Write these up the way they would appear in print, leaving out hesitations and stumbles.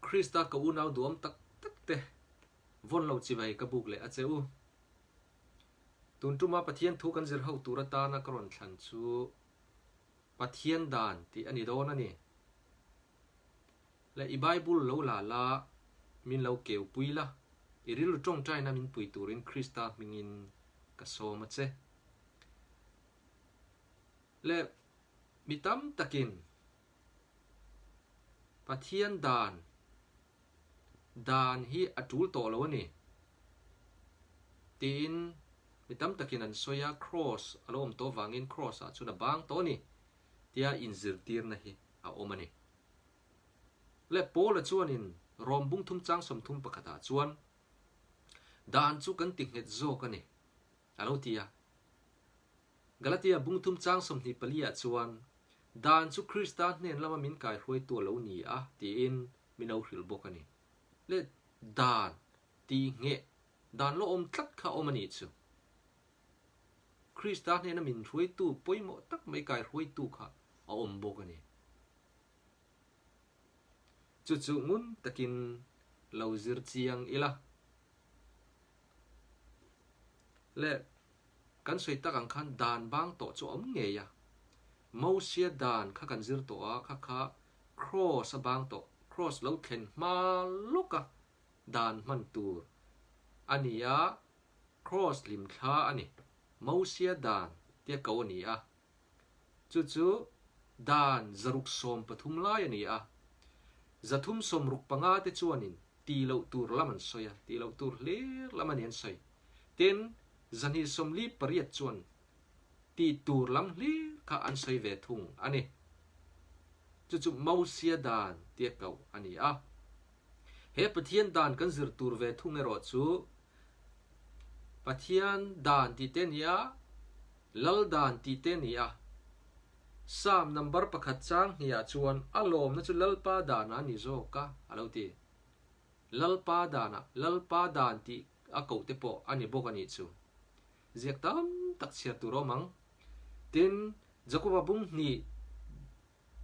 Krista ka unau duhawm tak tak te vawn lo chibai ka buk leh a che u. Tun tuma Pathian thu kan zir ho tur atana ka rawn thlan chu Pathian dan tih a ni dawn a ni. Le i Bible lo la la, min lo keu pui la, i rilru tawngtaina min pui turin Krista hmingin ka sawm a che. Le mi tam takin Pathian dan dan hi a tul tawh lo a ni tiin mi tam takin an sawi a, Kraws a lo awm tawh vangin Kraws ah chuan a bang tawh a ni tia inzirtirna hi a awm a ni. Le Paula chuanin Rom bungthum chang 31 ah chuan dan chu kan ti nghet zawk a ni a lo ti a. Galatia bungthum chang 24 ah chuan Dan chu Krista hnen lama min kaihruaitu a lo ni a tiin min lo hrilh bawk a ni. Le dan tih ngheh dan lo awm tlat kha awm a nih chu. Krista hnena min hruaitu pawimawh tak mai kaihruaitu kha a awm bawk a ni. Chu chu ngun takin lo zir chiang ila. Le kan sawi tak ang khan dan bang tawh chu a awm ngei a. Mosia dan kha kan zir tawh a, kha kha Kraws a bang tawh, Kraws lo thlen hma lawka dan hman tur a ni a, Kraws hlim thla a ni. Mosia dan tia ko a ni a. Chu chu dan 613 lai a ni a. 365 te chuanin tih loh tur lam an sawi a, tih loh tur hlir lam a ni an sawi. Tin, 248 chuan tih tur lam hlir kha an sawi ve thung a ni. Chu chu Mosia dan tia koh a ni a. He Pathian dan kan zir tur ve thung erawh chu Pathian dan tih te a ni a, Lal dan tih te a ni a. Psalm number pakhat chang hniah chuan a lawmna chu Lalpa danah a ni zawk a, a lo ti. Lalpa danah, Lalpa dan tih a koh te pawh a ni bawk a nih chu. Ziak tam tak chhiar tur a awm ang. Tin, Jakoba bung hnih,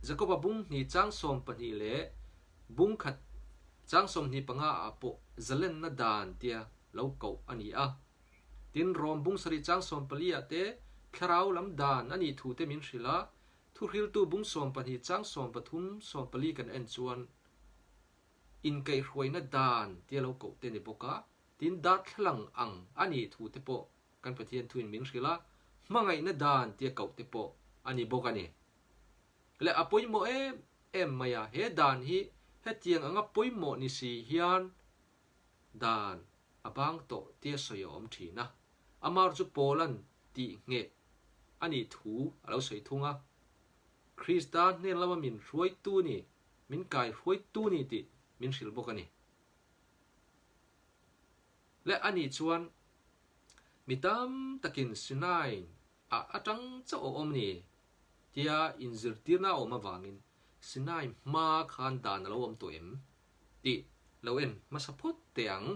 Jakoba bung hnih chang 12 leh bung khat chang 25 ah pawh zalenna dan tia lo koh a ni a. Tin, Rom bung sarih chang 14 ah te thlarau lam dan a nih thu te min hrilh a, thuhriltu bung 12 chang 13, 14 kan en chuan inkaihhruaina dan tia lo koh te ni bawk a, tin darthlalang ang a nih thu te pawh kan Pathian thuin min hrilh a, hmangaihna dan tia koh te pawh a ni bawk a ni. Le a pawimawh em em mai a, he dan hi hetiang anga pawimawh ni si hian dan a bang tawh tia sawi a awm thin a, amar chu Paula'n tih ngheh a nih thu a lo sawi thung a, Krista hnen lama min hruaitu ni, min kai hruaitu ni tih min hrilh bawk a ni. Le a nih chuan mi tam takin Sinai ah atang chauh a awm ni tia inzirtirna a awm avangin Sinai hma khan dan a lo awm tawh em tih lo en hmasa phawt teh ang.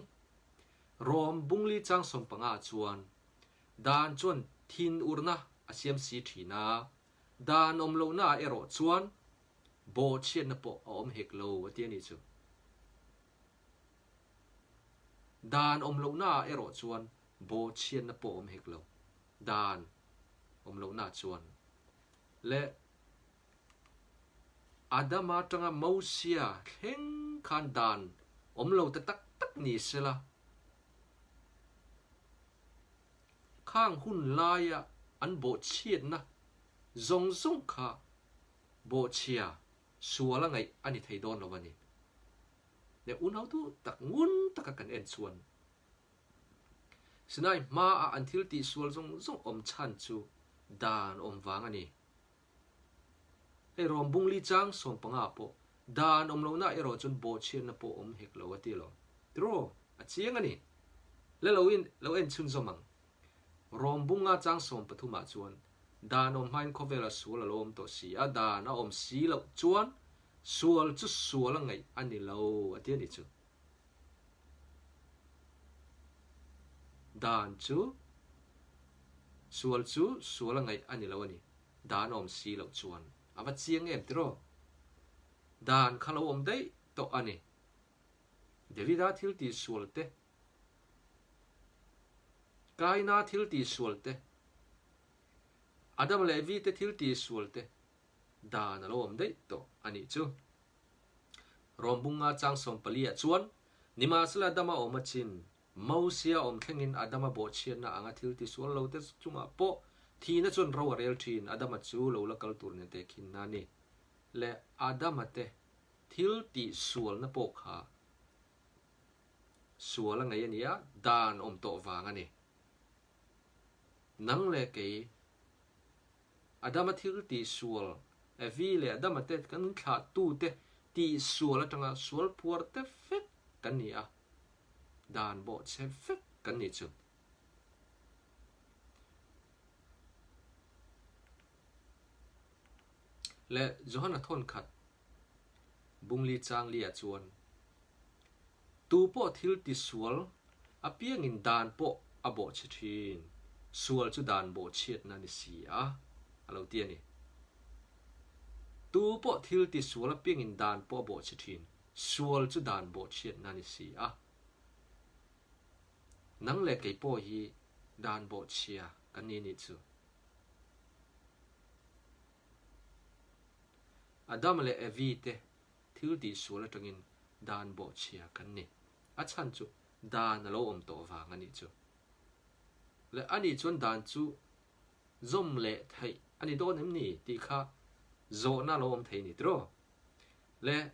Rom bungli chang 15 ah chuan dan chuan thin urna a siam si thin a, dan awm lohna ah erawh chuan bawhchhiatna pawh a awm hek lo a ti a nih chu. Dan awm lohna ah erawh chuan bawhchhiatna pawh a awm hek lo. Dan awm lohna chuan leh Adama atanga Mosia thleng khan dan awm lo ta tak tak ni sela, khang hun laia an bawhchhiatna zawng zawng kha bawhchhia sual a ngaih a ni thei dawn lo a ni. Leh unau duh tak ngun taka kan en chuan Sinai hmaah an thil tih sual zawng zawng awm chhan chu dan awm vang a ni. Hei Rom bungli chang 15 ah pawh dan awm lohna erawh chuan bawhchhiatna pawh awm hek lo a ti lo. Tiraw? A chiang a ni. Le lo in lo en chhunzawm ang. Rom bunga chang 13 ah chuan dan awm hmain khawvela sual a lo awm tawh si a, dan a awm si loh chuan sual chu sual a ngaih a ni lo a ti a ni chu. Dan chu sual chu sual a ngaih a ni lo a ni. Dan a awm si loh chuan a va chiang em tiraw? Dan kha lo awm daih tawh a ni. Davida thil tihsual te, Kaina thil tihsual te, Adama leh Evi te thil tihsual te dan a lo awm daih tawh a nih chu. Rom bunga chang 14 ah chuan, Nimahsela Adama awm a chin, Mosia awm thlengin Adama bawhchhiatna anga thil tisual lo te chungah pawh thihna chuan ro a rel thin, Adama chu lo la kal tur nen tehkhinna a ni. Leh Adama te thil tihsualna pawh kha sual a ngei a nia, dan awm tawh vang a ni. Nang leh kei, Adama thil tihsual, Evi leh Adama te kan thlahtute tihsual atanga sual phuar te vek kan ni a, dan bawhchhe vek kan ni chu. Leh Johana thawnkhat Bungli chang liah chuan tu pawh thil tisual apiangin dan pawh a bawhchhe thin, sual chu dan bawhchhiatna a ni si a, a lo ti a ni. Tu pawh thil tisual apiangin dan pawh a bawhchhe thin, sual chu dan bawhchhiatna a ni si a. Nang leh kei pawh hi dan bawhchhia kan ni nih chu. Adam leh Evi te thil tihsual atangin dan bawhchhia kan ni. A chhan chu dan a lo awm tawh vang a nih chu. Leh a nih chuan dan chu zawm leh theih a ni dawn em ni tih kha zawhna a lo awm thei a ni tiraw? Leh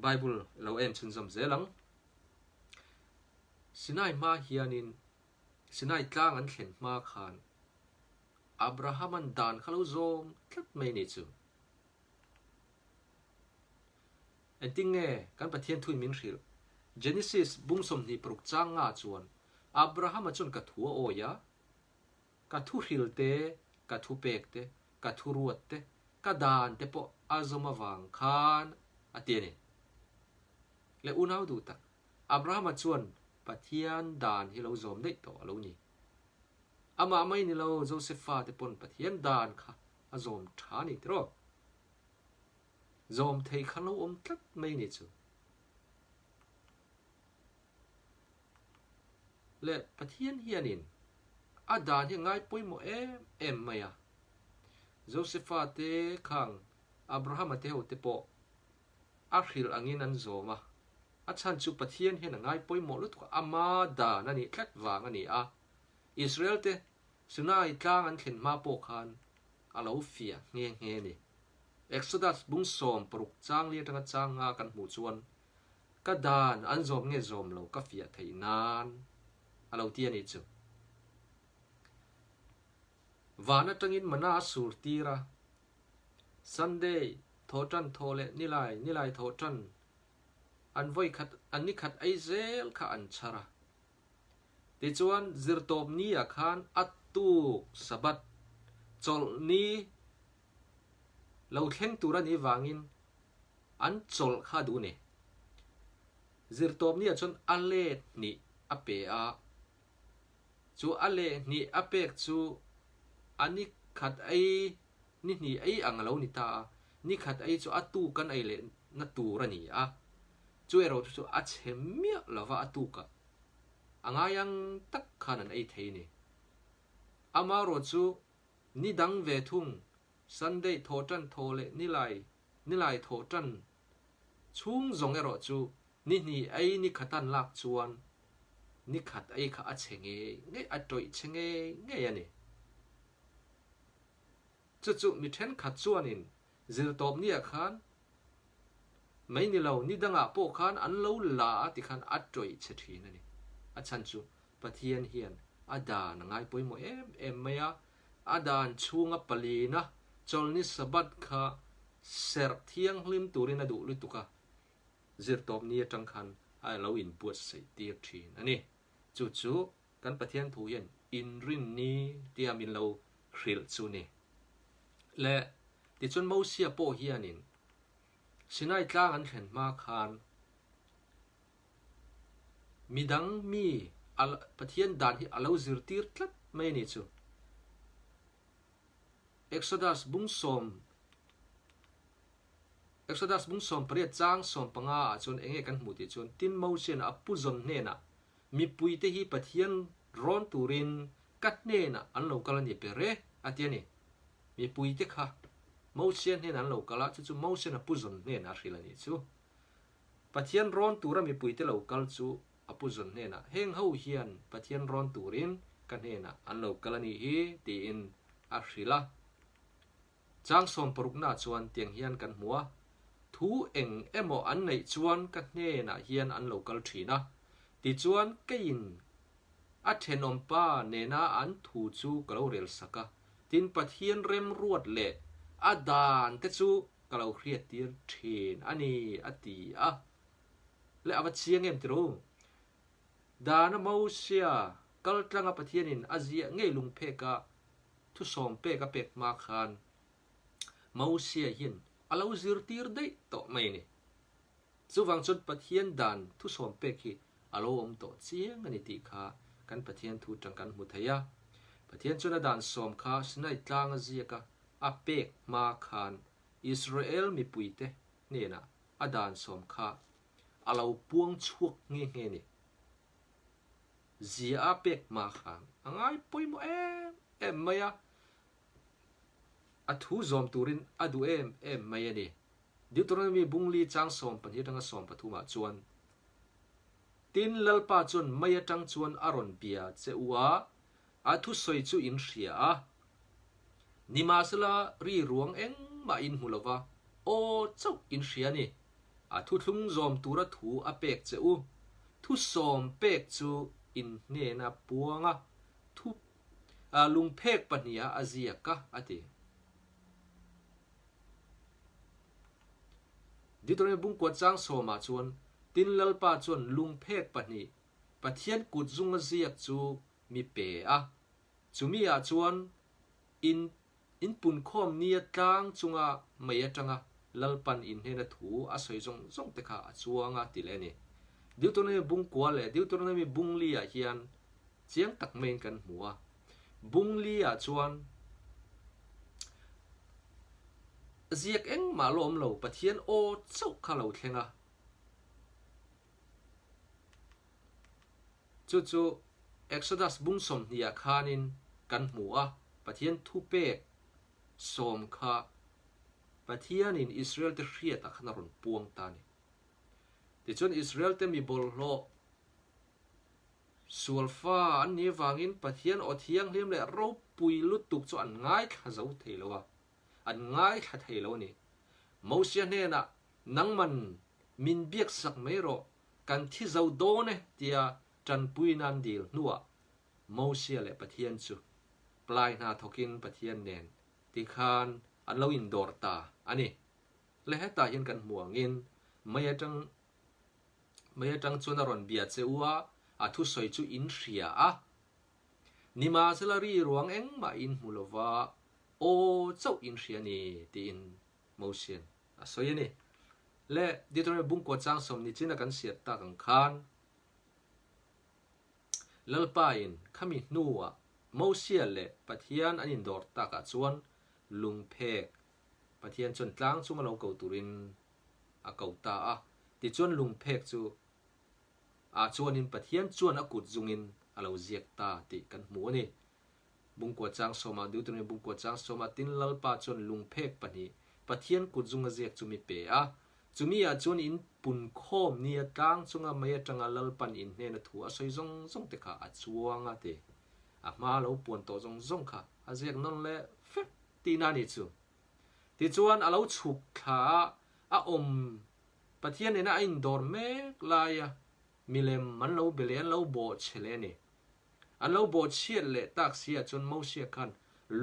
Bible lo en chhunzawm zel ang. Sinai hma hianin Sinai tlang an thlen hma khan Abraham-a'n dan kha lo zawm tlat mai a nih chu. Engtin nge kan Pathian thuin min hrilh? Genesis bung 26 chang nga chuan Abraham-a chuan ka thu a awi a, ka thu hril te, ka thu pek te, ka thu ruat te, ka dan te pawh a zawm avang khan a ti a ni. Le unau duh tak, Abraham-a chuan Pathian dan hi lo zawm daih tawh a lo ni. Amah mai ni lo, Josefa te pawn Pathian dan kha a zawm tha a ni tiraw? Zawm thei kha lo awm tlat mai ni chu. Le Pathian hianin a dan hi a ngai pawimawh em em mai a. Josefa te khang Abrahama te ho te pawh a hrilh angin an zawm a. A chhan chu Pathian hian a ngai pawimawh lutuk a, ama dan a nih tlat vang a ni a. Israel te Sinai tlang an thlen hma pawh khan a lo fiah nghe nghe a ni. Exodus bung 60 chang li atanga chang nga kan hmuh chuan ka dan an zawm nge zawm lo ka fiah theih nan a lo ti a nih chu. Van atangin mana a sur tir a, Sunday thawhtan thaw leh nilai nilai thawhtan an vawi khat an ni khat ei zel kha an chhar a. Tichuan zirtawp ni ah khan a tuk Sabbath chawlh ni lo thleng tur a nih vangin an chawlh kha a duh a ni. Zirtawp ni ah chuan a let hnih a pe a, chu a leh hnih a pek chu a ni khat ei ni hnih ei ang a lo ni ta a, ni khat ei chu a tuk an ei leh na tur a ni a, chu erawh chu a chhe miah lova a tukah a ngai ang tak khan an ei thei a ni. Amaherawh chu ni dang ve thung, Sunday thawhtan thaw leh nilai nilai thawhtan chhung zawng erawh chu ni hnih ei ni khatan lak chuan ni khat ei kha a chhe ngei ngei, a tawih chhe ngei ngei a ni. Chu chu mi thenkhat chuanin zirtawp nia khan mai ni lo, ni dangah pawh khan an lo la a ti khan a tawih chhe thin a ni. A chhan chu Pathian hian a dan a ngai pawimawh em em mai a, a dan chhunga palina chawlhni Sabbath kha serh thianghlim turin a duh lutuk a, zirtawp ni atang khan a lo inbuatsaih tir thin a ni. Chu chu kan Pathian thu hian inrinni tia min lo hrilh chu ni. Le tichuan Mosia pawh hianin Sinai tlang an thlen hma khan midang mi Pathian dan hi a lo zirtir tlat mai a ni chu. Exodus bung sawm. Exodus bung 18 chang 15 ah chuan enge kan hmuh tih chuan tin Mosian a pu zawn hnenah mipuite hi Pathian rawn turin ka hnenah an lo kal a ni ber e a ti a ni. Mipuite kha Mosia hnenah an lo kal a, chu chu Mosian a pu zawn hnenah a hrilh a nih chu. Pathian rawn tura mipuite lo kal chu a pu zawn hnenah heng ho hian Pathian rawn turin ka hnenah an lo kal a nih hi tiin a hrilh a. Chang sawmparuknaah chuan tiang hian kan hmu a, Thu eng emaw an neih chuan ka hnenah hian an lo kal thin a, tichuan keiin a thenawmpa nena an thu chu ka lo rel sak a, tin Pathian remruat leh a dan te chu ka lo hriattir thin a ni, a ti a. Le a va chiang em tiro? Dana Mosia kal tlanga Pathianin a ziah ngei lungpheka thusawm pek a pek hma khan Mosia hian a lo zirtir daih tawh mai a ni. Chuvang chuan Pathian dan thusawm pek hi a lo awm tawh chiang a ni tih kha kan Pathian thu tang kan hmu thei a. Pathian chuan a dan sawm kha Sinai tlanga ziaka a pek hma khan Israel mipuite hnenah a dan sawm kha a lo puang chhuak nghe nghe a ni. Zia a pek hma khan a ngai pawimawh em em mai a, a thu zawm turin a duh em em mai a ni. Deuteronomy bungli chang 12 atanga 13 ah chuan, Tin, Lalpa chuan mei atang chuan a rawn bia che u a, a thusawi chu in hria a. Nimahsela ri ruang engmah in hmu lova, aw chauh in hria a ni. A thuthlung zawm tura thu a pek che u. Thu sawm pek chu in hnena puang a, thu lungphek pahniha a ziak a, a ti. Deuteronomy bungkuat chang sawmah chuan, Tin Lalpa chuan lungphek pahnih Pathian kut zunga ziak chu mi pe a, chumi ah chuan in in punkhawm nia tlang chunga mei atanga Lalpan in hnena thu a sawi zawng zawng te kha a chuang a ti leh a ni. Deuteronomy bung kua leh Deuteronomy bung li ah hian chiang tak maiin kan hmu a. Bung li ah chuan ziak engmah la awm lo Pathian aw chauh kha lo thleng a. Chu chu Exodus bung 20 ah khanin kan hmu a, Pathian thupek sawm kha Pathianin Israel te hriatah khan a rawn puang ta a ni. Tichuan Israel te mi bawlhhlawh sual fa an nih avangin Pathian aw thianghlim leh ropui lutuk chu an ngaithla zo thei lo a, an ngaithla thei lo a ni. Mosia hnenah nangman min biaksak mai rawh, kan thi zo dawn e tia tanpui nan dil hnuah Mosia leh Pathian chu plai hna thawkin Pathian nen tikhan an lo indawr ta a ni. Le hetah hian kan hmu angin mei atang mei atang chuan a rawn bia che u a, a thusawi chu in hria a. Nimahsela ri ruang engmah in hmu lova aw chauh in hria a ni tiin Mosian a sawi a ni. Le Deuteronomy bungkua chang sawm ni chin a kan siat tak ang khan Lalpa in khami hnuah Mosia leh Pathian an indawr takah chuan lungphek Pathian chuan tlang chunga lo ko turin a ko ta a. Tichuan lungphek chu ah chuanin Pathian chuan a kut zungin a lo ziak ta tih kan hmu a ni. Bungkua chang sawmah Deuteronomy bungkua chang sawmah tin Lalpa chuan lungphek pahnih Pathian kut zunga ziak chu mi pe a. Chumi ah chuan in punkhawm nia tlang chunga mei atanga Lalpan in hnena thu a sawi zawng zawng te kha a chuang a ti. A hma lo puan tawh zawng zawng kha a ziak nawn leh fek tihna a ni chu. Tichuan a lo chhuk thla a, a awm Pathian nena a indawr mek laia milem an lo be leh an lo bawh che leh a ni. An lo bawh chhiat leh tak si ah chuan Mosia khan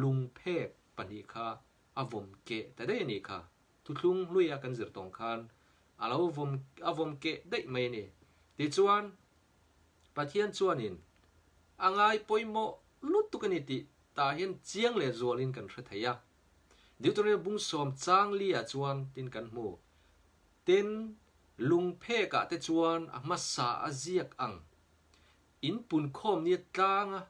lungphek pahnih kha a vawm keh ta daih a nih kha. Thuthlung hluia kan zir tawng khan a lo vawm a vawm keh daih mai a ni. Tichuan Pathian chuanin a ngai pawimawh lutuk a ni tih tah hian chiang leh zualin kan hre thei a. Deuteronomy bung sawm chang li ah chuan tin kan hmu. Tin, lungphek ah te chuan a hmasa a ziak ang. In punkhawm nia tlang a,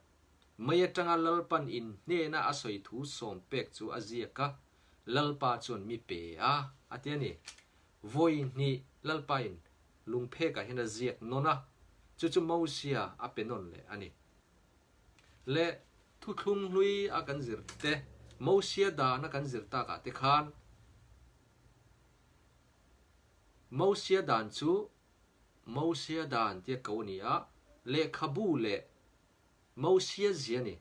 mei atanga Lalpan in hnena a sawi thu sawm pek chu a ziak a, Lalpa chuan mi pe a, a ti a ni. Vawi hnih Lalpain lungphekah hian a ziak nawn a, chu chu Mosia a pe nawn leh a ni. Leh thuthlung hlui a kan zir te, Mosia dan a kan zir takah te khan Mosia dan chu Mosia dan tia ko a ni a, lehkhabu leh Mosia zia a ni.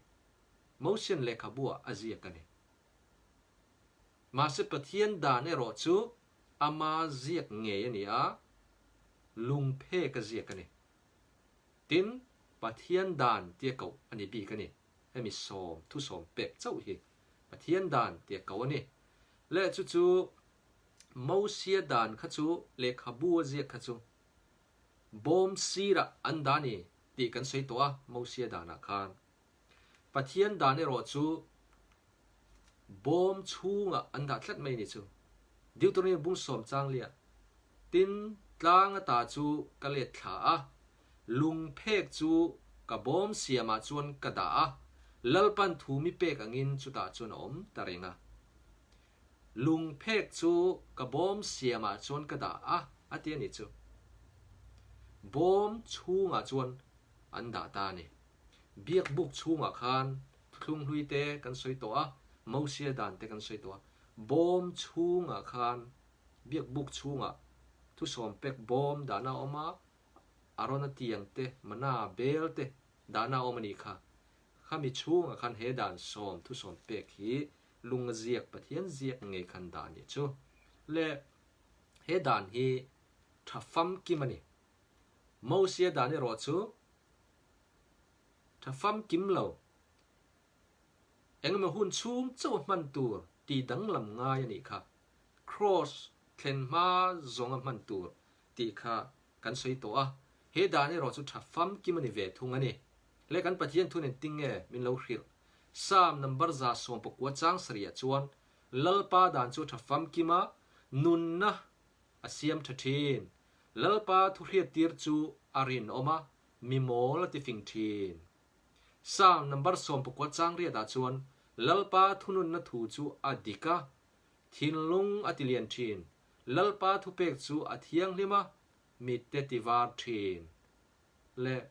Mosian lehkhabu ah a ziak a ni. Mahse Pathian dan erawh chu ama ziak ngei a ni a, lungphek a ziak a ni. Tin, Pathian dan tia koh a ni bik a ni. Hemi sawm, thusawm pek chauh hi Pathian dan tia koh a ni. Leh chu chu Mosia dan kha chu lehkhabu a ziak kha chu bawm sirah an dah a ni tih kan sawi tawh a Mosia danah khan. Pathian dan erawh chu bawm chhungah an dah tlat mai a ni chu. Deuteronomy bung sawm chang liah, Tin, tlang ata chu ka let thla a, lungphek chu ka bawm siamah chuan ka dah a, Lalpan thu mi pek angin chutah chuan a awm ta reng a. Lungphek chu ka bawm siamah chuan ka dah a, a ti a ni chu. Bawm chhungah chuan an dah ta a ni. Biakbuk chhungah khan thuthlung hlui te kan sawi tawh a, Mosia dan te kan sawi tawh a. Bawm chhungah khan biakbuk chhungah thusawm pek bawm dahna a awm a, Arona tiang te, mana bel te dahna a awm a nih kha. Khami chhungah khan he dan sawm thusawm pek hi lunga ziak Pathian ziak ngei khan dah a nih chu. Le he dan hi tha famkim a ni. Mosia dan erawh chu Tha famkim lo. Engemaw hun chhung chauh a hman tur tih danglam ngai a nih kha. Kraws thlen hma zawnga hman tur tih kha kan sawi tawh a, he dan erawh chu tha famkim a ni ve thung a ni. Le kan Pathian thu nen tinge min lo hrilh. Psalm number 119 chang sarih ah chuan Lalpa dan chu tha famkim a, nunna a siam tha thin. Lalpa thuhriattir chu a rinawm a, mi mawl a ti fing thin. Psalm number 19 chang riatah chuan Lalpa thununna thu chu a dik a, thinlung a ti lian thin, Lalpa thupek chu a thianghlim a, mitte ti var thin leh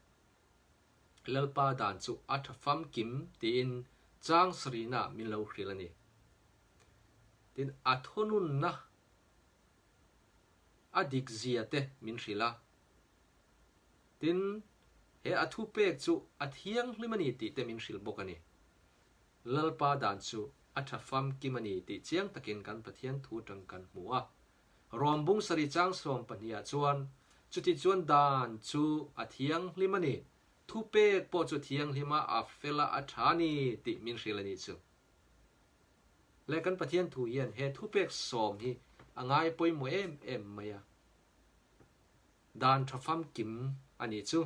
Lalpa dan chu a tha famkim tiin chang sarihna min lo hrilh a ni. Tin, a thununna a dik zia te min hrilh a. Tin, he a thupek chu a thianghlim a ni tih te min hrilh bawk a ni. Lalpa dan chu a tha famkim a ni tih chiang takin kan Pathian thu atang kan hmu a. Rawm bung sarih chang 12 ah chuan, Chuti chuan dan chu a thianghlim a ni, thupek pawh chu thianghlim a, a fel a, a tha a ni tih min hrilh a nih chu. Le kan Pathian thu hian he thupek sawm hi a ngai pawimawh em em mai a. Dan tha famkim a nih chu.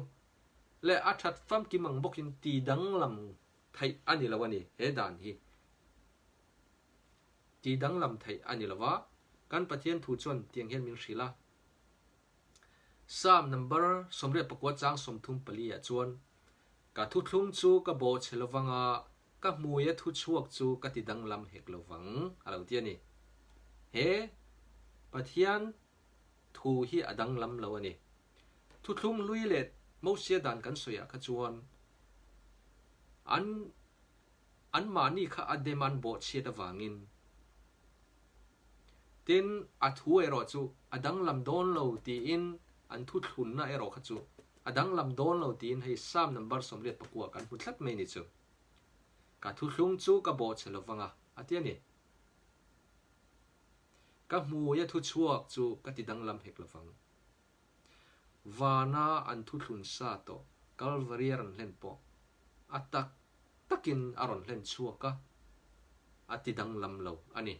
Le a that famkim ang bawkin ti danglam theih a ni lo a ni he dan hi. Ti danglam theih a ni lo va, kan Pathian thu chuan tiang hian min hrilh a. Psalm number 84 chang 34 ah chuan, Ka thuthlung chu ka bawhchhe lovang a, ka hmuia thu chhuak chu ka ti danglam hek lovang, a lo ti a ni. He Pathian thu hi a danglam lo a ni. Thuthlung hlui leh Mosia dan kan sawiah kha chuan an anmahni kha a dem an bawhchhiat avangin tin a thu erawh chu a danglam dawn lo tiin an thuthlunna erawh kha chu a danglam dawn lo tiin hei Psalm number 89 kan hmu tlat mai ni chu. Ka thuthlung chu ka bawhchhe lovang a, a ti a ni. Ka hmuia thu chhuak chu ka ti danglam hek lovang. Vana an thuthlun sa tawh Kalvari a rawn hlen pawh a tak takin a rawn hlen chhuak a, a ti danglam lo a ni.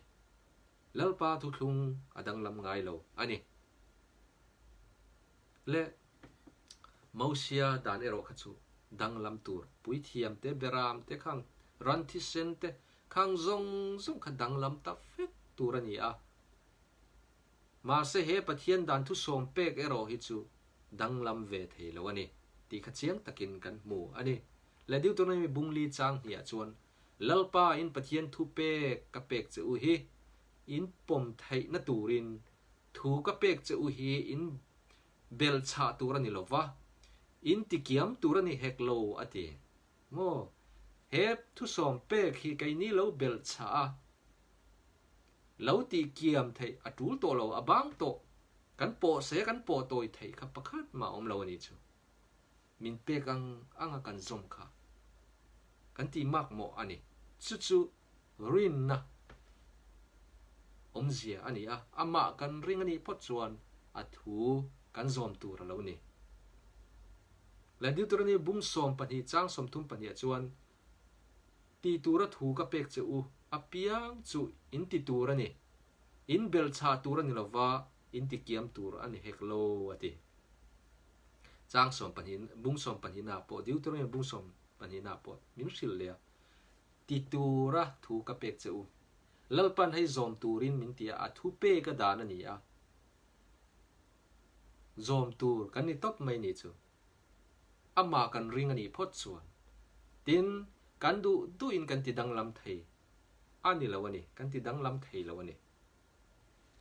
Lalpa thuthlung a danglam ngai lo a ni. Le Mosia dan erawh kha chu danglam tur puithiam te, beram te, khang ran thisen te, Khang zawng zawng kha danglam ta vek tur a ni a. Mahse he Pathian dan thusawm pek erawh hi chu danglam ve thei lo a ni tih kha chiang takin kan hmu a ni. Le Deuteronomy bung li chang hniah chuan Lalpa in Pathian thu pek ka pek che u hi in pawm theihna turin. Thu ka pek che u hi in belhchhah tur a ni lo va, in tikiam tur a ni hek lo, a ti. Maw? He thusawm pek hi keini lo belhchhah a, lo tihkiam theih a tul tawh lo, a bang tawh, kan pawh se kan pawh tawi theih kha pakhat mah a awm lo a nih chu. Min pek ang anga kan zawm kha kan tih mak mawh a ni. Chu chu rinna awmzia a ni a, amah kan ring a nih phawt chuan a thu kan zawm tur a lo ni. Leh Deuteronomy bung 12 chang 32 ah chuan, Ti tura thu ka pek che u apiang chu in ti tur a ni, in belhchhah tur a ni lova, in ti kiam tur a ni hek lo, a ti. Chang 12, bung 12 ah pawh Deuteronomy bung 12 ah pawh min hrilh leh a, Ti tura thu ka pek che u. Lalpan hei zawm turin min ti a, a thu pek a dan a ni a. Zawm tur kan ni tawp mai ni chu. Amah kan ring a nih phawt chuan. Tin, kan duh duhin kan ti danglam thei a ni lo a ni, kan ti danglam thei lo a ni.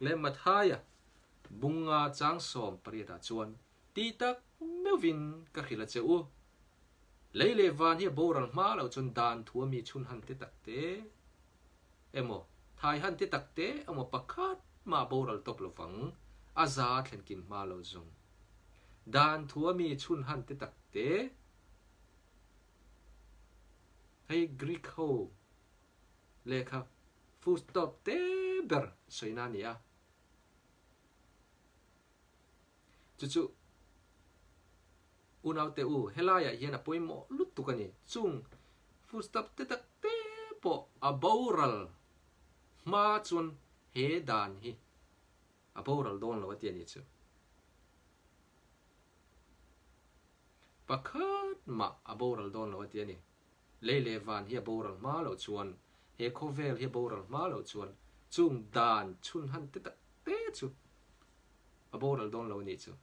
Leh Mathaia bunga chang 18 ah chuan Ti tak meuhvin ka hrilh a che u. Lei leh van hi a boral hma loh chuan dan thu a mi chhun han te tak te emaw, thai han te tak te emaw pakhat mah a boral tawp lo vang, a za a thlen kim hma lo zawng. Dan thu a mi chhun han te tak te, hei Greek ho lehkha full stop te ber sawina a ni a. Chu chu unaute u, helaiah hian a pawimawh lutuk a ni. Chung footstep te tak te pawh a boral hma chuan he dan hi a boral dawn lo a ti a ni chu. Pakhat mah a boral dawn lo a ti a ni. Lei leh van hi a boral hma loh chuan, he khawvel hi a boral hma loh chuan chung dan chhun han te tak te chu a boral dawn lo a nih chu.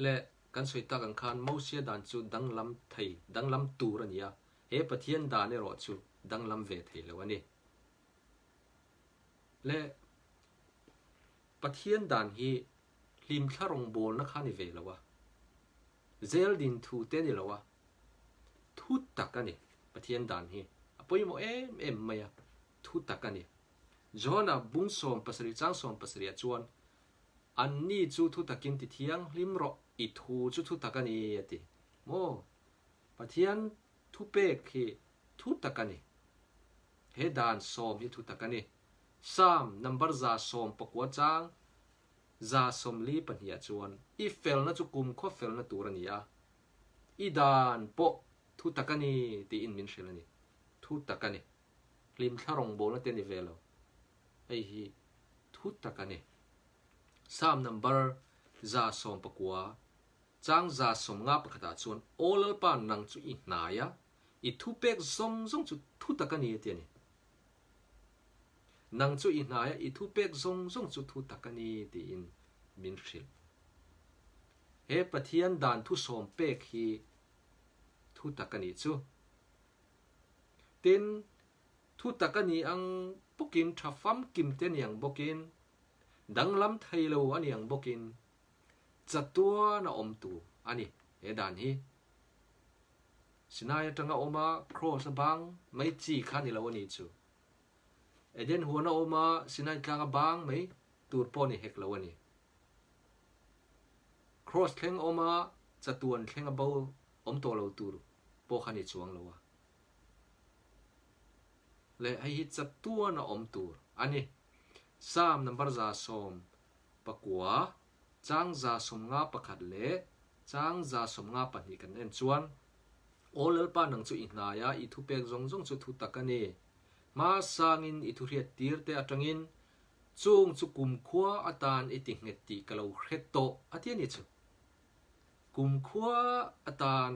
Le kan sawi tak ang khan Mosia dan chu danglam thei, danglam tur a ni a, he Pathian dan erawh chu danglam ve thei lo a ni. Le Pathian dan hi hlimthla rawngbawlna kha ni ve lo a, zel din thu te ni lo a, thu tak a ni. Pathian dan hi a pawimawh em em mai a, thu tak a ni. Johana bung 70 chang 70 ah chuan, Anni chu thu takin ti thianghlim rawh, i thu chu thu tak a ni, a ti. Maw? Pathian thupek hi thu tak a ni. He dan sawm hi thu tak a ni. Psalm number 119 chang 142 ah chuan, I felna chu kumkhaw felna tur a ni a, i dan pawh thu tak a ni tiin min hrilh a ni. Thu tak a ni. Hlimthla rawngbawlna te ni ve lo. Hei hi thu tak a ni. Psalm number 119 chang 151 ah chuan, Aw Lalpa nang chu i hnai a, i thupek zawng zawng chu thu tak a ni a ti a ni. Nang chu i hnaia i thupek zawng zawng chu thu tak a ni tiin min hrilh. He Pathian dan thusawm pek hi thu tak a nih chu. Tin, thu tak a ni ang bawkin tha famkim te ni ang bawkin, danglam thei lo a ni ang bawkin chatuan a awm tur a ni he dan hi. Sinai atanga awm a Kraws a bang mai chi kha ni lo a nih chu. Eden huan a awm a Sinai tlang a bang mai tur pawh ni hek lo a ni. Kraws thleng awm a chatuan thleng a bo awm tawh lo tur pawh kha ni chuang lo a. Leh hei hi chatuan a awm tur a ni. Psalm number 119 Chang 151 leh chang 152 kan en chuan, Aw Lalpa nang chu i hnai a, i thupek zawng zawng chu thu tak a ni. Hma sangin i thuhriat tir te atangin chung chu kumkhua atan i ti nghet tih ka lo hre tawh a ti a ni chu. Kumkhua atan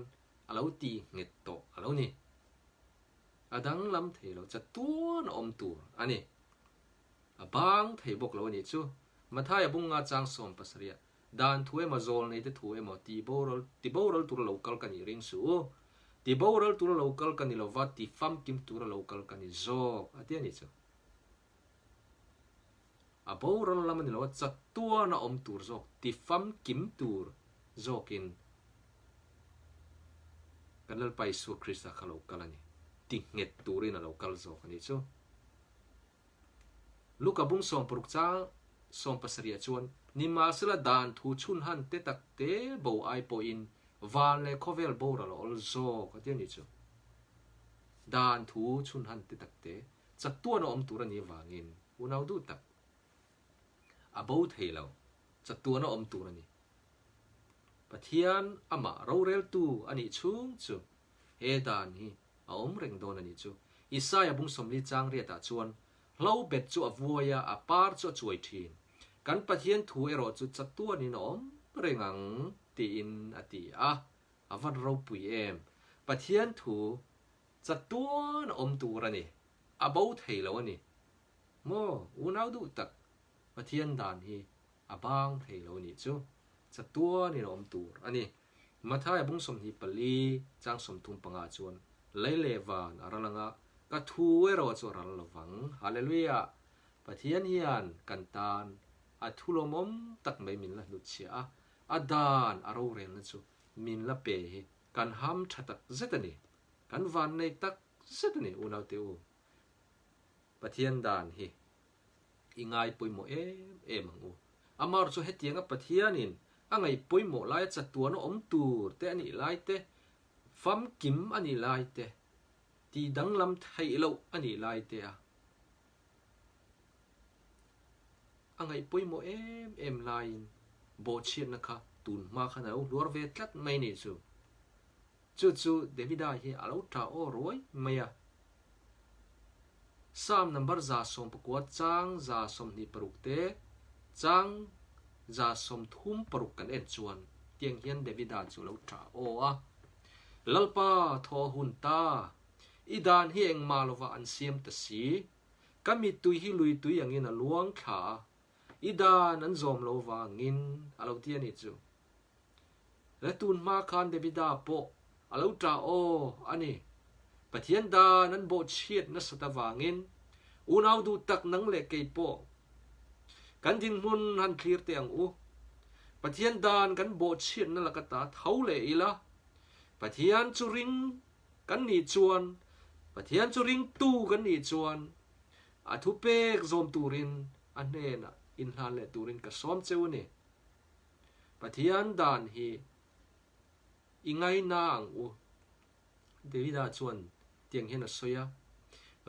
a lo ti nghet tawh a lo ni. A danglam thei lo chatuan a awm tur a ni. A bang thei bawk lo a nih chu. Mathaia bunga chang 70 ah, Dan thu emaw zawl nei te thu emaw ti boral ti boral tura lo kal ka nih ring suh u. Ti boral tura lo kal ka ni lova ti famkim tura lo kal ka ni zawk a ti a nih chu. A boral lam a ni lo a, chatuana awm tur zawk, ti famkim tur zawkin kan Lalpa Isua Krista kha lo kal a ni. Ti nghet turin a lo kal zawk a nih chu. Luka bung 60 chang 70 ah chuan, Nimahsela dan thu chhunhan te tak te bo ai pawhin van leh khawvel boral a awl zawk a ti a nih chu. Dan thu chhunhan te tak te chatuan a awm tur a nih avangin unau duh tak a bo thei lo, chatuan a awm tur a ni. Pathian amah roreltu a nih chhung chu he dan hi a awm reng dawn a nih chu. Isaia bung 40 chang riatah chuan, Hlo bet chu a vuai a, a par chu a chuai thin. Kan Pathian thu erawh chu chatuanin a awm reng ang, tiin a ti a. A van ropui em! Pathian thu chatuan a awm tur a ni. A bo thei lo a ni. Maw, unau duh tak, Pathian dan hi a bang thei lo a nih chu. Chatuanin a awm tur a ni. Mathaia bung 24 chang 35 chuan, Lei leh van a ral anga, ka thu erawh chu a ral lo vang. Hallelujah! Pathian hian kan tan a thu lawmawm tak mai min la hnutchhiah a, a dan a rorelna chu min la pe hi kan ham tha tak zet a ni. Kan vannei tak zet a ni unaute u. Pathian dan hi i ngai pawimawh em em ang u. Amar chu hetianga Pathianin a ngaih pawimawh laia chatuan a awm tur te a nih lai te, famkim a nih lai te, tih danglam theih loh a nih lai te a a ngaih pawimawh em em laiin bawhchhiatna kha tun hma khan a lo hluar ve tlat mai ni chu. Chu chu Davida hi a lo tah aw ruai mai a. Psalm number 119 chang 26 te chang 36 kan en chuan tiang hian Davida chu a lo tah aw a. Lalpa thaw a hun ta, i dan hi engmah lovah an siam ta si. Ka mittui hi lui tui angin a luang thla a, i dan an zawm lo vangin a lo ti a ni chu. Le tun hma khan Davida pawh a lo ṭah aw a ni. Pathian dan an bawhchhiat nasat avangin unau duh tak nang leh kei pawh kan dinhmun han thlir teh ang u. Pathian dan kan bawhchhiatna laka ta tho leh ila, Pathian chu ring kan nih chuan, Pathian chu ringtu kan nih chuan a thupek zawm turin a hnenah inhlan leh turin ka sawm cheu a ni. Pathian dan hi i ngaina ang u. Davida chuan tiang hian a sawi a,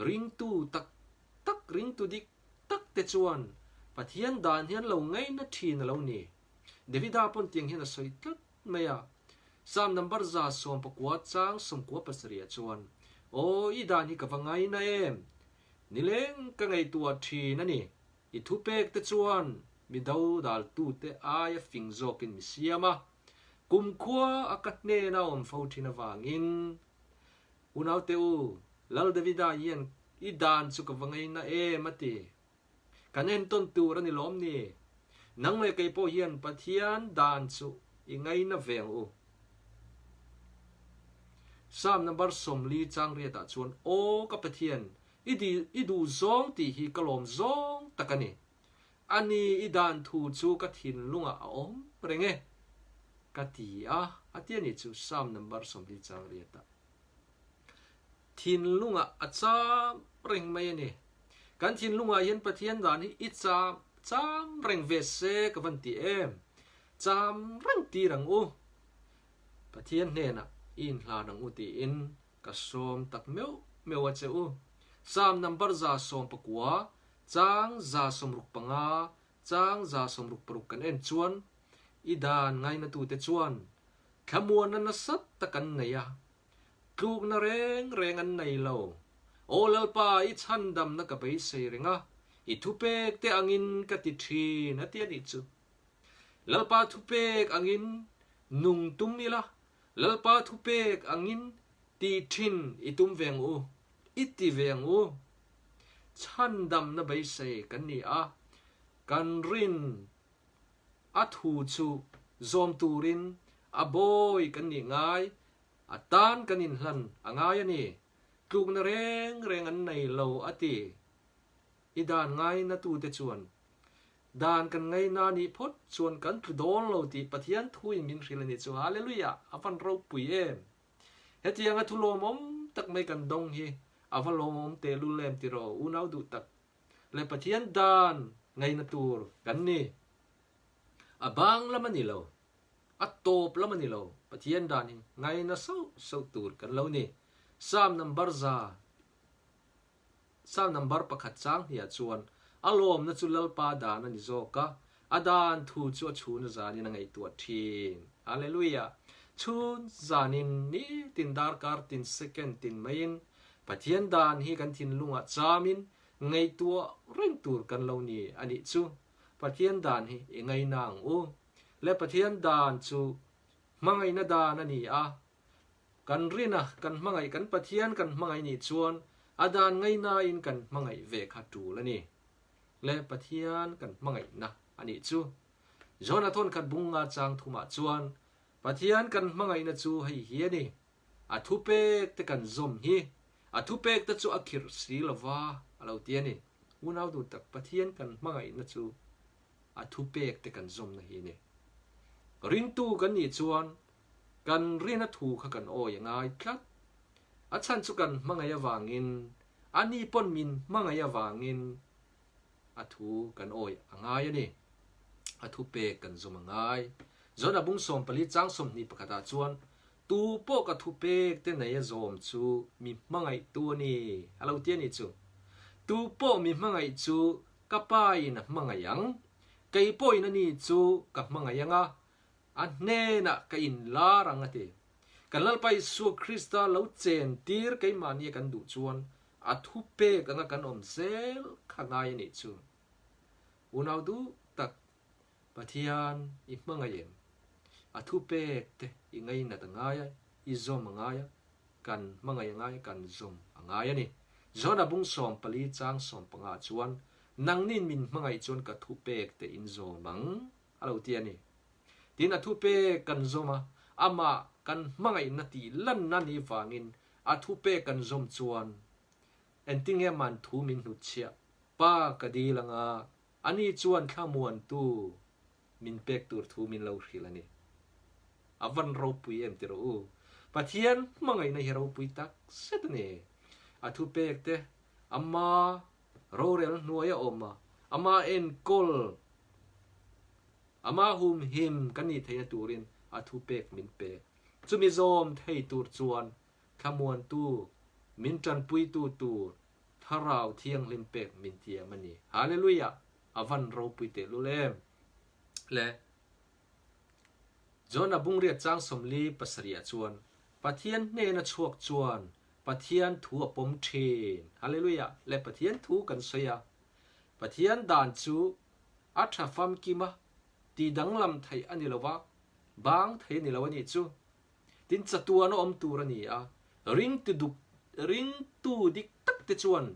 Ringtu tak tak, ringtu dik tak te chuan Pathian dan hi an lo ngaina thin a lo ni. Davida pawn tiang hian a sawi tlat mai a. Psalm number 119 chang 97 chuan, Aw, i dan hi ka va ngaina em! Nileng ka ngaihtuah thin a ni. I thupek te chuan mi dodaltute aia fing zawkin mi siam a, kumkhua a ka hnena awm fo thin avangin, Unaute u, Lal Davida hian i dan chu ka va ngaina em a ti. Kan entawn tur a ni lawm ni? Nang leh kei pawh hian Pathian dan chu i ngaina ve ang u. Psalm number 40 chang riatah chuan, Aw ka Pathian, I dil i duh zawng tih hi ka lawm zawng tak a ni. A ni i dan thu chu ka thinlungah a awm reng e, ka ti a, a ti a ni chu Psalm number 40 chang riatah. Thinlungah a cham reng mai a ni. Kan thinlungah hian Pathian dan hi i cham cham reng ve se ka van ti em. Cham reng tir ang u. Pathian hnenah i inhlan ang u tiin Ka sawm tak meuh meuh a che u. Psalm number 119, chang 65, chang 66 kan en chuan i dan ngainatute chuan thlamuanna nasa tak an nei a, tlukna reng reng an nei lo. Aw Lalpa, i chhandamna ka beisei reng a, i thupek te angin ka ti thin a ti a nih chu. Lalpa thupek angin nung tum ila, Lalpa thupek angin ti thin i tum ve ang u, i ti ve ang u. Chhandamna beisei kan ni a, kan rin a thu chu zawm turin a bawi kan nih ngai, a tan kan inhlan a ngai a ni. Tlukna reng reng an nei lo a ti. I dan ngainatute chuan. Dan kan ngaina nih phawt chuan kan tlu dawn lo tih Pathian thuin min hrilh a nih chu. Hallelujah! A van ropui em! Hetianga thu lawmawm tak mai kan dawng hi a va lawmawm tehlul em tiraw unau duh tak leh Pathian dan ngaina tur kan ni. A bang lam a ni lo, a tawp lam a ni lo, Pathian dan hi ngaina sauh sauh tur kan lo ni. Psalm number za. Psalm number pakhat chang hniah chuan a lawmna chu Lalpa dan a ni zawk a, a dan thu chu a chhun a zanin a ngaihtuah thin. Hallelujah! Chhun zanin nitin darkar tin second tin maiin Pathian dan hi kan thinlungah chamin ngaihtuah reng tur kan lo ni a nih chu. Pathian dan hi i ngaina ang u. Le Pathian dan chu hmangaihna dan a ni a, Kan rin a, kan hmangaih, kan Pathian kan hmangaih nih chuan a dan ngaihnain kan hmangaih ve kha tul a ni. Le Pathian kan hmangaihna a nih chu. John-a thawnkhat bung nga chang thumah chuan Pathian kan hmangaihna chu hei hi a ni, a thupek te kan zawm hi, a thupek te chu a khirh si lova a lo ti a ni. Unau duh tak Pathian kan hmangaihna chu a thupek te kan zawmna hi a ni. Ringtu kan nih chuan Kan rina thu kha kan awi a ngai tlat. A chhan chu kan hmangaih avangin, ani pawn min hmangaih avangin a thu kan awi a ngai a ni. A thu pek kan zawm a ngai. John a bung 14 chang 21 ah chuan, Tu pawh ka thu pek te nei a zawm chu mi hmangaihtu a ni, a lo ti a ni chu. Tu pawh mi hmangaih chu ka Pa in a hmangaih ang, kei pawhin ani chu ka hmangaih ang a, A hnenah ka inlar ang a ti. Kan Lalpa Isua Krista lo chen tir keimahni a kan duh chuan a thupek anga kan awm zel kha ngai a nih chu. Unau duh tak, Pathian i hmangaih em? A thupek te i ngainat a ngai a, i zawm a ngai a, kan hmangaih a ngai a, kan zawm a ngai a ni. John-a bung 14 chang 15 ah chuan, Nangnin min hmangaih chuan ka thupek te in zawm ang. A lo ti a ni. Tin, a thupek kan zawm a, amah kan hmangaihna tih lanna ni vangin a thupek kan zawm chuan engtinge man thu min hnutchhiah? Pa ka dil anga ani chuan thlamuantu min pek tur thu min lo hrilh a ni. A van ropui em ti rawh u. Pathian hmangaihna hi ropui tak zet a ni. A thupek te ama Rorel hnuai a awm a, ama enkawl, ama humhim kan nih theihna turin a thupek min pe. Chumi zawm thei tur chuan thlamuantu, min tanpuitu tur Thlarau Thianghlim pek min tiam a ni. Hallelujah! A van ropui tehlul em! Le John-a bungriat chang 47 ah chuan Pathian hnena chhuak chuan Pathian thu a pawm thin. Hallelujah! Le Pathian thu kan sawi a, Pathian dan chu a tha famkim a, ti danglam theih a ni lo va, bang thei a ni lo a nih chu. Tin, chatuan a awm tur a ni a, ringtu duk, ringtu dik tak te chuan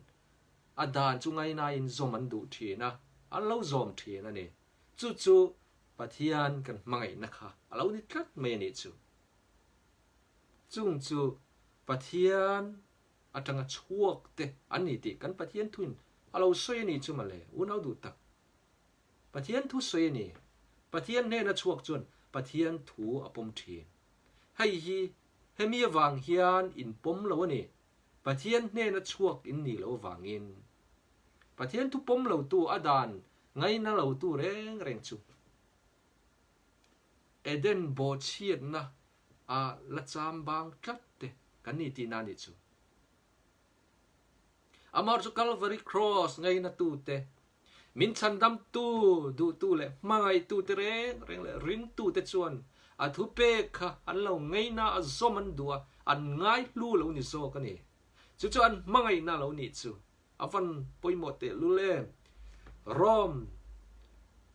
a dan chu ngainain zawm an duh thin a, an lo zawm thin a ni. Chu chu Pathian kan hmangaihna kha a lo ni tlat mai a nih chu. Chung chu Pathian atanga chhuak te an ni tih kan Pathian thuin a lo sawi a ni chu mawle, unau duh tak. Pathian thu sawi a ni. Pathian hnena chhuak chuan Pathian thu a pawm thin. Hei hi hemi avang hian in pawm lo a ni. Pathian hnena chhuak in nih loh avangin. Pathian thu pawm lotu a dan ngaina lotu reng reng chu Eden bawhchhiatna a la cham bang tlat te kan ni tihna a nih chu. Amah chu Calvary Cross ngaina tu te, min chhandam tu, duh tu leh hmangaih tu te reng reng leh ring tu te chuan a thu pek kha an lo ngaina a zawm an duh a, an ngai hlu lo ni zawk a ni. Chu chu an hmangaihna lo nih chu. A van pawimawh tehlul em! Rome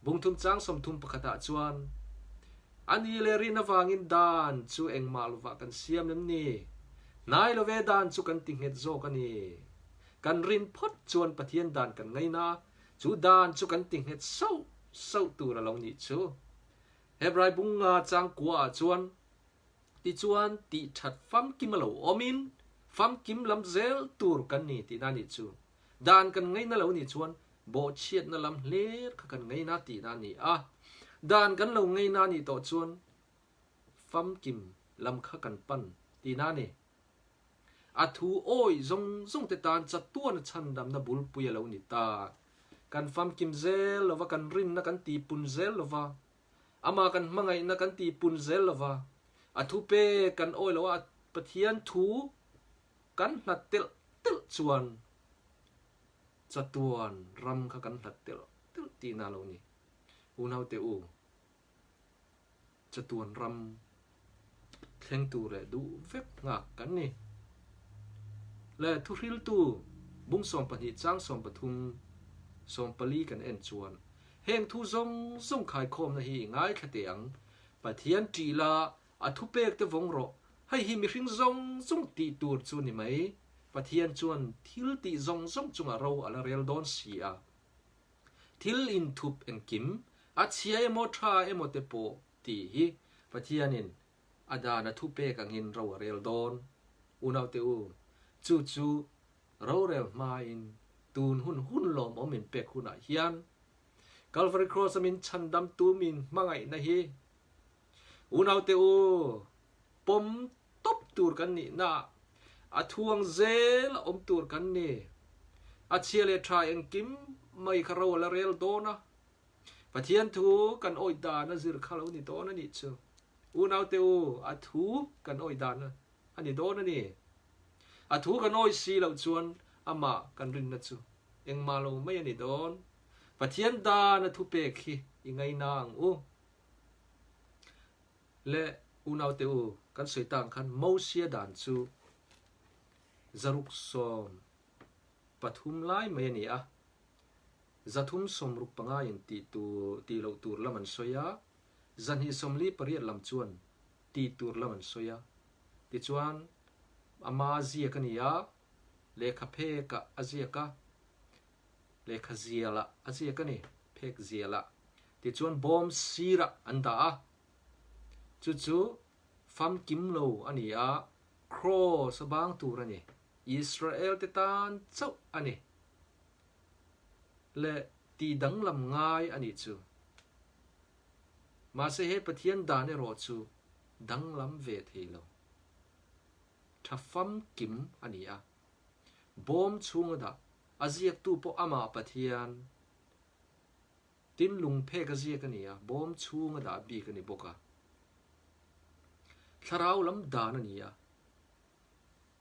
bungthum chang 31 ah chuan, A ni leh rin avangin dan chu engmah lovah kan siam em ni? Hnai love dan chu kan ti nghet zawk a ni. Kan rin phawt chuan Pathian dan kan ngaina, chu dan chu kan ti nghet sauh sauh tur a lo nih chu. Hebrai bunga chang kua ah chuan, Tichuan, tih that famkim a lo awmin, famkim lam zel tur kan ni tihna a nih chu. Dan kan ngaihna lo nih chuan. Bawhchhiatna lam hlir kha kan ngaina tihna a ni a. Dan kan lo ngaina a nih tawh chuan famkim lam kha kan pan tihna a ni. A thu awih zawng zawng te tan chatuana chhandamna bulpui a lo ni ta. Kan famkim zel lova, kan rinna kan tihpun zel lova, amah kan hmangaihna kan tihpun zel lova, a thu pek kan awih loh a, Pathian thu kan hlat telh telh chuan chatuan ram kha kan hlat telh telh tihna a lo ni. Unaute u, chatuan ram thleng tur leh duh vek nghak kan ni. Le thuhriltu bung 12 chang 13 14 kan en chuan heng thu zawng zawng khaikhawmna hi i ngaithla teh ang, Pathian ṭih la a thupek te vawng rawh, hei hi mihring zawng zawng tih tur chu ni mai, Pathian chuan thil tih zawng zawng chungah ro a la rel dawn si a. Thil inthup engkim, a chhia emaw tha emaw te pawh tih hi Pathianin a dan a thupek angin ro a rel dawn. Unaute u, chu chu rorel hmain tun hun hun lawmawm min pek hunah hian Calvary Cross a min chhandamtu min hmangaihna hi unaute u, pawm tawp tur kan nihna a thuang zel a awm tur kan ni. A chhia leh tha engkim mai kha ro a la rel dawn a, Pathian thu kan awih dan a zir kha lo ni dawn a nih chu. Unaute u, a thu kan awih dan a ni dawn a ni. A thu kan awih si loh chuan amah kan rinna chu engmah lo mai a ni dawn. Pathian dan a thupek hi i ngaina ang u. Le unaute u, kan sawi tak ang khan Mosia dan chu 613 lai mai a ni a, 365 in tih tur tih loh tur lam an sawi a, 248 lam chuan tih tur lam an sawi a. Tichuan, ama ziak a ni a, lehkha phekah a ziak a, lehkha zialah a ziak a ni, phek zialah. Tichuan bawm sirah an dah a, chu chu famkim lo a ni a, Kraws a bang tur a ni, Israel te tan chauh a ni leh tih danglam ngai a nih chu. Mahse he Pathian dan erawh chu danglam ve thei lo, tha famkim a ni a, bawm chhunga dah a ziaktu pawh amah Pathian Tin, lungphek a ziak a ni a, bawm chhung a dah bik a ni bawk a. Thlarau lam dan a ni a,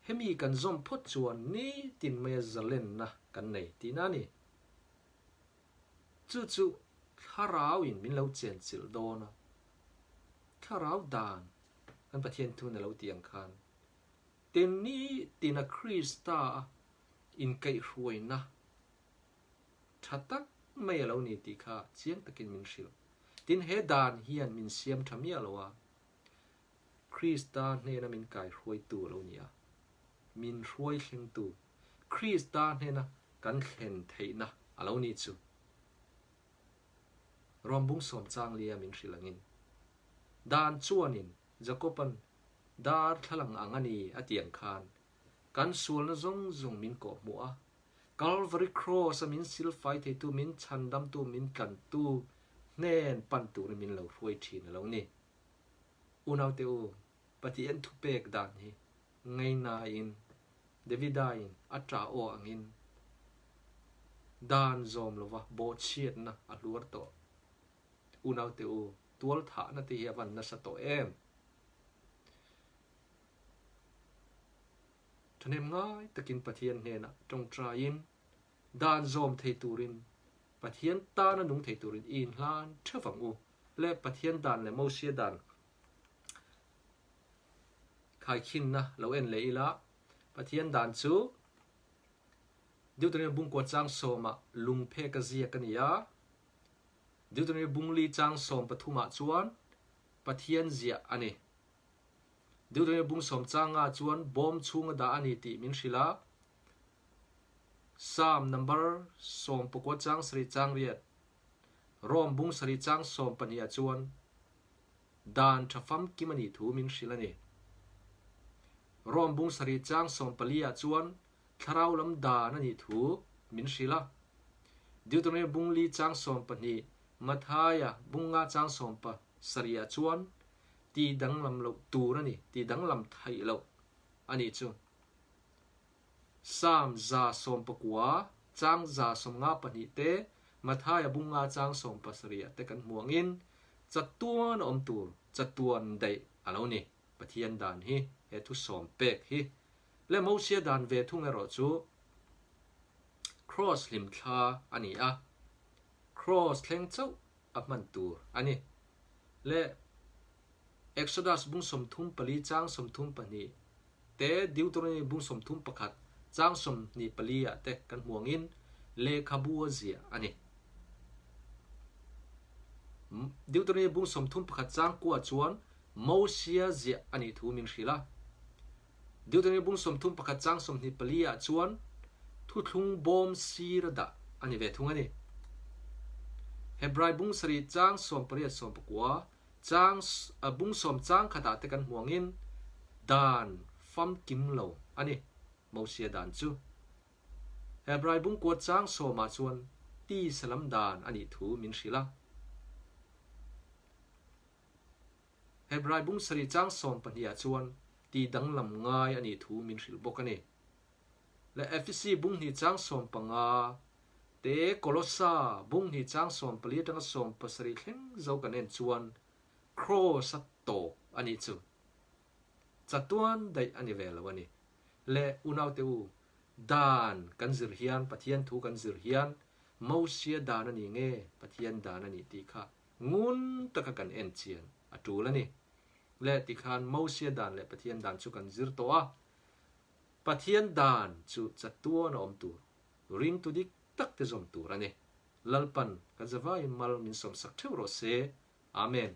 hemi kan zawm phawt chuan nitin maia zalenna kan nei tihna a ni. Chu chu thlarauin min lo chenchilh dawn a, thlarau dan kan Pathian thun a lo tih ang khan tin nitina Krista a inkaihhruaina Tha tak mai a lo ni tih kha chiang takin min hrilh. Tin, he dan hian min siam tha miah lo a, Krista hnena min kaihruaitu a lo ni a, min hruai thlengtu, Krista hnena kan thlen theihna a lo ni chu. Rom bung sawm chang lia min hrilh angin, Dan chuanin Jakoba'n darthlalang ang a ni a tih ang khan, kan sualna zawng zawng min kawhhmuh a, Calvary Cross a min silfai theitu, min chhandamtu, min tlantu hnen pan turin min lo hruai thin a lo ni. Unaute u, Pathian thupek dan hi ngainain Davida-in a ṭah aw angin dan zawm lova bawhchhiatna a hluar tawh. Unaute u, tualthahna te hi a van nasa tawh em? Thahnem ngai takin Pathian hnenah tawngtaiin dan zawm thei turin, Pathian tana nung thei turin i inhlan theuh ang u. Le Pathian dan leh Mosia dan khaikhinna lo en leh ila, Pathian dan chu Deuteronomy bungkua chang sawmah lungphek a ziak a ni a, Deuteronomy bungli chang 13ah chuan Pathian ziah a ni. Deuteronomy bung sawm changa chuan bawm chhung a dah a ni tih min hrilh a. Psalm number 19 chang sarih chang riat, Rome bung sarih chang 12 ah chuan dan tha famkim a nih thu min hrilh a ni. Rome bung sarih chang 14 ah chuan thlarau lam dan a nih thu min hrilh a. Deuteronomy bung li chang 12, Mathaia bung nga chang 17 ah chuan ti danglam loh tur a ni, ti danglam theih loh a nih chu. Psalm 119 chang 152 te, Mathaia bung nga chang 70 ah te kan hmu angin chatuan a awm tur, chatuan daih a lo ni. Pathian dan hi, he thu sawm pek hi leh Mosia dan ve thung erawh chu Kraws hlimthla a ni a, Kraws thleng chauh a hman tur a ni. Leh Exodus bung 34 chang 32 te, Deuteronomy bung 31 chang 24 ah te kan hmu angin lehkhabu a ziah a ni. Deuteronomy bung 31 chang kuah chuan Mosia ziah a nih thu min hrilh a. Deuteronomy bung 31 chang 24 ah chuan thuthlung bawm sir a dah a ni ve thung a ni. Hebrai bung sarih chang 18 19 chang bung sawm chang khatah te kan hmu angin dan famkim lo a ni Mosia dan chu. Hebrai bung kuat chang sawmah chuan tisa lam dan a nih thu min hrilh a. Hebrai bung sarih chang 12 ah chuan ti danglam ngai a nih thu min hrilh bawk a ni. Leh Efesi bung hnih chang 15 te Kolossa bung hnih chang 14 atanga 17 thleng zo kan en chuan Kraws a tawp a nih chu. Chatuan daih a ni ve lo a ni. Leh unaute u, dan kan zir hian, Pathian thu kan zir hian Mosia dan a ni nge Pathian dan a nih tih kha Ngun taka kan en chian a tul a ni. Le tikhan Mosia dan leh Pathian dan chu kan zir tawh a. Pathian dan chu chatuan a awm tur, ringtu dik tak te zawm tur a ni. Lalpan kan zavaiin mal min sawmsak theuh rawh se. Amen.